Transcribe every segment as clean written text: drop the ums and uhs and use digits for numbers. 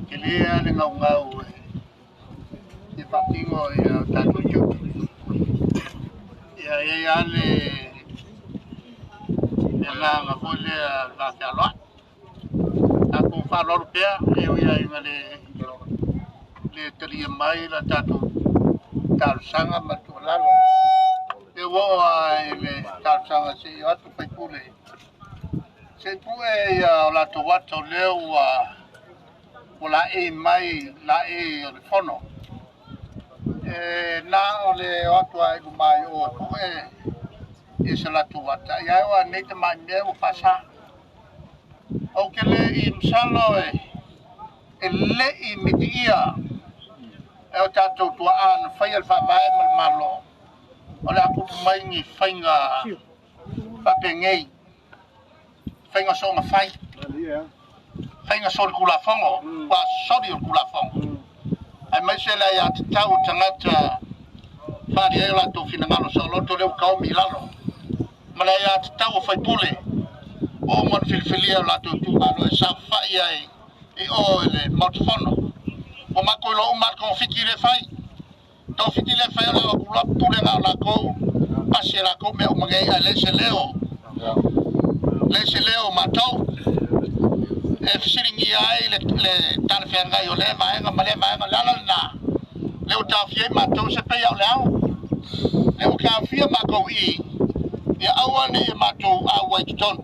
Tele lava le gaugau e faatino o tatou tiute. Ia e i ai lava le agaga foi lea o le vafealoai. Tatou faaaloalo pea e ui lava ina le talia mai la tatou talosaga ma le tuualalo. E ua oo lava i le talosaga se i o atu faipule se i pue ia o latou ata o lea ua laei mai laei o le fono. E na o le o atu lava i luma i o e pue ia se latou ata, ia ae nei tamai mea ua faasa. Ou te le i masalo e le i mitiia e o tatou tuaa na faia le faavae ma le Malo o le a tupu mai ni faiga faapenei, faiga soona fai, faiga solitulafono, ua soli o le tulafono, aemaise le aiatatau o tagata faaalia ai o latou finagalo saoloto lea ua taomi i lalo, ma le aiatatau o faipule ua uma ona filifilia o latou itumalo e saofai ai i o i le Maota Fono. Ua matou iloa uma lava le togafiti lea e fai. Togafiti lea e fai o le o atu loa pule na o latou, pasi e latou mea uma nei, ae leai se leo, leai se leo o matou e fesiligia ai le talafeagai o lea vaega ma lea vaega. O le ala lena Lea ua taofia ai matou, se pei lava o le ao. Lea ua taofia matou i i, ia aua ne i matou auai i totonu,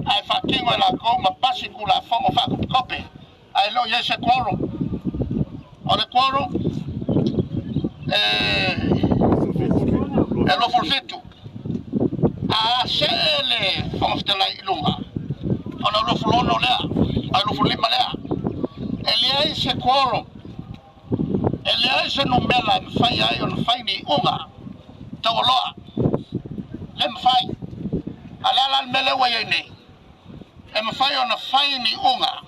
ae faatino e latou ma pasi Tulafono faatopetope, ae le o i ai se quorum. O le quorum e 27. A see le Fofoga Fetalai i luga, ona 26 lea, a 25 lea. E leai se quorum, e leai se numera e mafai ai ona fai ni iuga taualoa. Le mafai. A o le a la le mea lea ua i ai nei? E mafai ona fai ni iuga,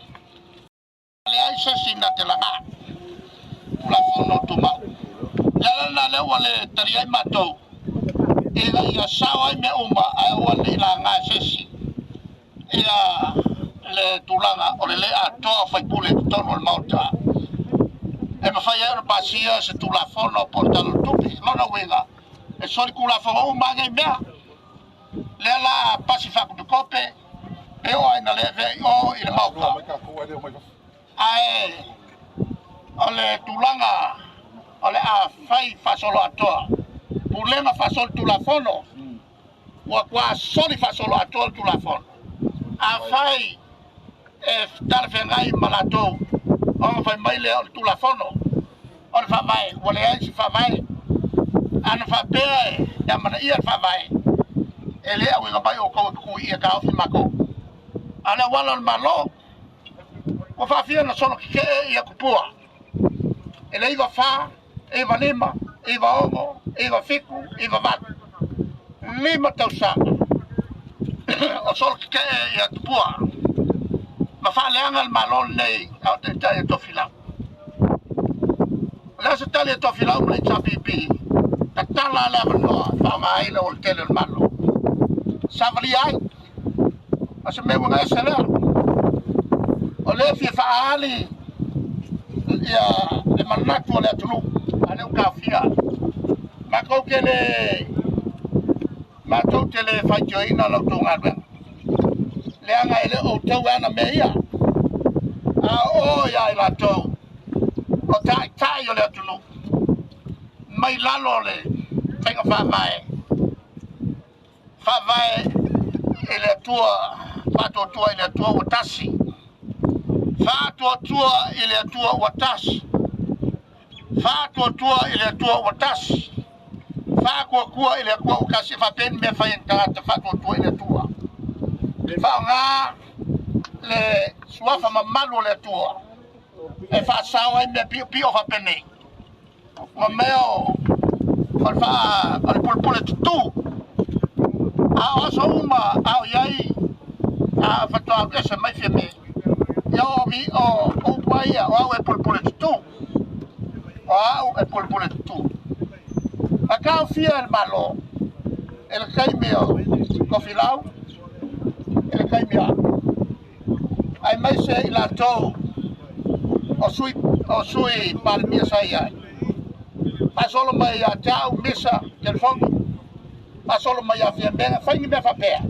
leai se isi na te laga Tulafono Tumau. O le ala lena lea ua le talia ai matou, ina ia sao ai mea uma ae aua ne i laga e se isi ia le tulaga o le le atoa o faipule i totonu o le Maota e mafai ai ona pasia se Tulafono po o le Tala o le Tupe. O lona uiga, e solitulafono uma lava nei mea. Lea la a pasi faatopetope, e oo lava ina le avea i o i le Maota. Ae o le tulaga o le a fai faasoloatoa, pulega faasolitulafono, ua matua soli faasoloatoa le Tulafono. Afai e talafeagai ma latou ona fai mai lea o le Tulafono o le Faavae, ua leai se Faavae. A na faapea e amanaia le Faavae, e le auina mai outou e tutu i i e taofi matou. A o le auala o le Malo, ua faafia ona solo tetee ia tupua i le 94, 95, 96, 97, 98, 5 tausaga o solo tetee ia tupua ma faaleaga le Malo lenei a o taitai e Tofilau. O le a se tali a Tofilau ma le HRPP? Tatala le avanoa e faaaoga ai le aualatele o le Malo. Savalia ai. O se mea uiga ese lea. O lea e fia faaali ia le manatu o le atunuu, a lea ua taofia. Matou te le faitioina la outou galuega, leaga e le o outou e ana mea ia, a o ia i latou o taitai o le atunuu mai lalo o le faiga faavae, faavae i le Atua, faatuatua i le Atua ua tasi, faatuatua i le Atua ua tasi, faatuatua i le Atua ua tasi, faatuatua i le Atua ua tasi. E faapea ni mea fai e ni tagata faatuatua i le Atua. Faaaoga le suafa mamalu o le Atua e faasao ai mea piopio faapenei. Ma mea o le pulepule tutu. A o aso uma a o i ai a faatoa alu ese mai Fiame, ia o upu lava ia, o au e pulepule tutu. O au e pulepule tutu. Na taofia e le Malo i le taimi o Tofilau, i le taimi o au, aemaise i latou o sui Palemia sa i ai, faasolo mai ia te au, Misa, telefoni, faasolo mai ia Fiamega, fai ni mea faapea,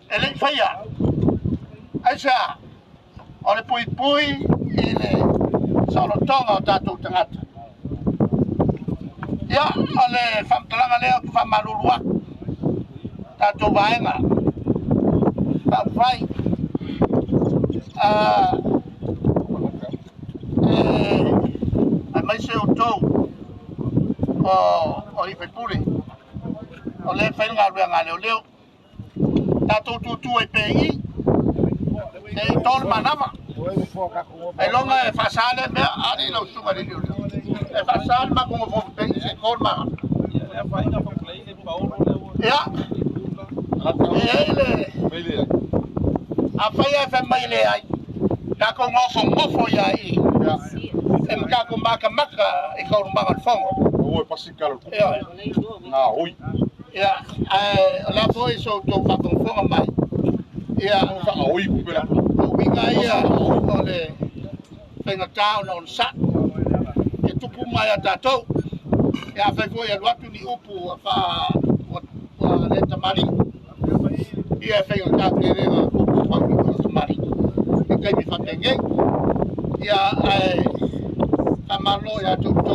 e le i faia. Aisea? O le puipui i le saolotoga o tatou tagata. Ia, o le faamatalaga lea ou te faamalulu atu, tatou vaega faaupufai, aemaise outou o alii faipule, o lea e fai le galuega a leoleo. Tatou tutu ai pea i i, se i to le manava. Ailoga e faasa lea mea, alii lau susuga i le leoleo. E faasa le matou nofo pea i i se i to le manava. Ia, e i ai le... Afai ae fai mai e leai, tatou nofonofo ai i i, e ma tatou matamata i taualumaga o le fono. Ia, ae o le a foi so outou faafogafoga mai. Ia, o uiga ia o le faigata ona onosai e tupu uma ia tatou. Ia, afai foi e alu atu ni upu ua le tamalii, ia e faigata tele ona tupu mai ni upu tamalii i taimi faapenei. Ia, ae faamalo ia te outou.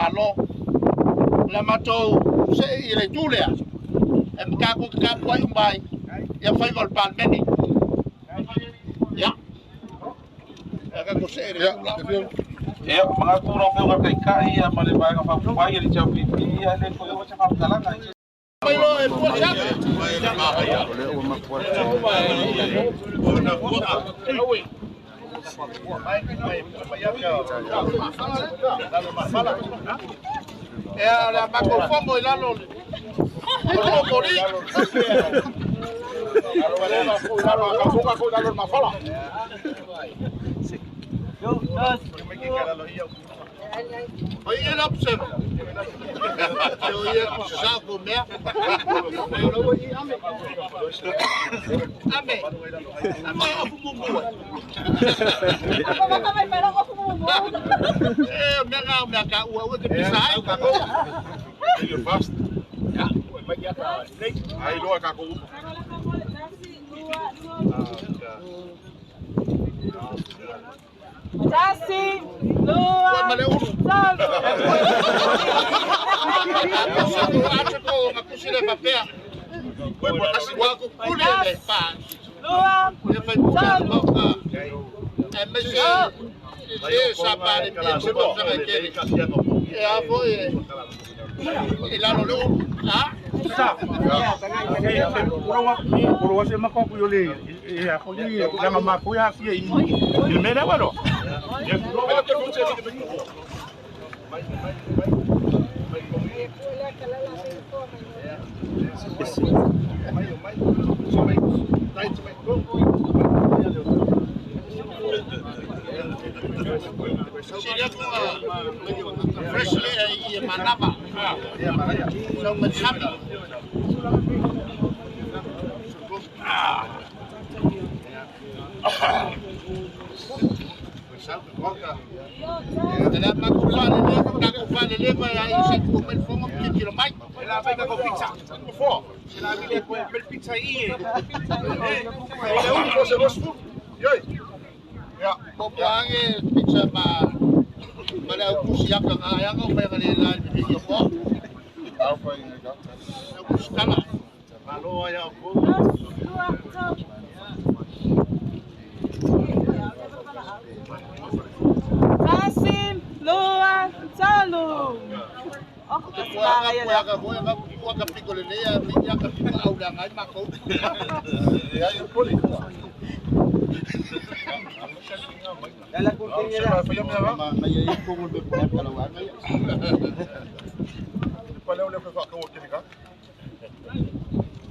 Malo. O le matou see i le itu lea, e tatou te tapuai uma ai ia faiva o le Palemene. Ia, e tatou see i le itu la. Ia, manatu lau Afioga i le Taitai ia ma le Vaega Faaupufai a le HRPP, ia e le toe oo se faamatalaga i se Mai loa e pua se afe. Ea o le a matou fono i lalo o le moli. O ia la pse. O ia sa ko mea. Ame. Ame o fumu mu. E mea ngā mea ka ua ua te pisa ai. Ai loa tatou uma. Tasi, Ua lua, ma le ulu. tolu. Sa ko atu ko nga kusi le papea. Ua kukuli le pa. Lua, Le fai puka le mauka. E me se le sa pa le pia se mo sa ke. E a foi e lalo le ulu. Ha? Siria ko freshly e i manava. So matsami. Te la maku fale le ka ku fale le va ai se ku mel fongo ki kilo mai. Ko pange pizza ma ma le au kusi aka nga yanga o mai le la le ki ko. Au kusi kala. lua, tolu. Tasi, lua, tolu. Ako kasi Kua ka kaya kua lang. ka kua ka kua ka piko le le ya ya ka piko au la ngai ma ko.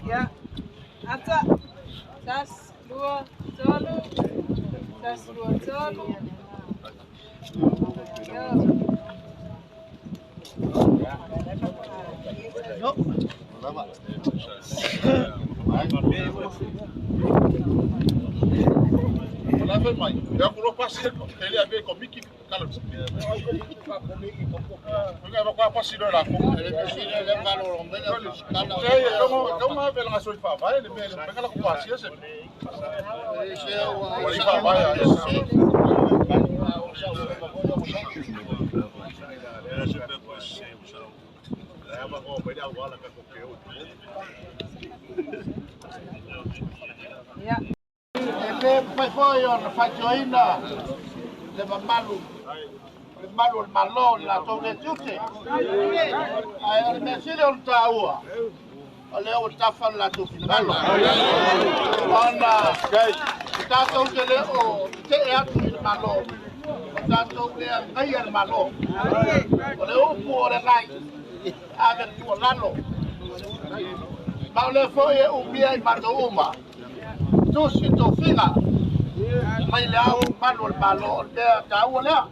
Ya. Ata. Tas, lua, tolu. Tas, lua, tolu. Ya. Le kusi le le ka lo me le kusi kala. Se o sa Ya. E le fai foi o na faitioina le mamalu le malu o le Malo le latou le tiute. Ae o le mea sili o le taua, o lea ua tafa le latou finagalo. Ona tatou te le o tetee atu i le Malo, o tatou lea gaia le Malo. O le upu o le gai, ave le tuualalo. Ma o lea foi e umia i matou uma. Tusi tofiga mai le au malu o le Malo o le mea taua lea.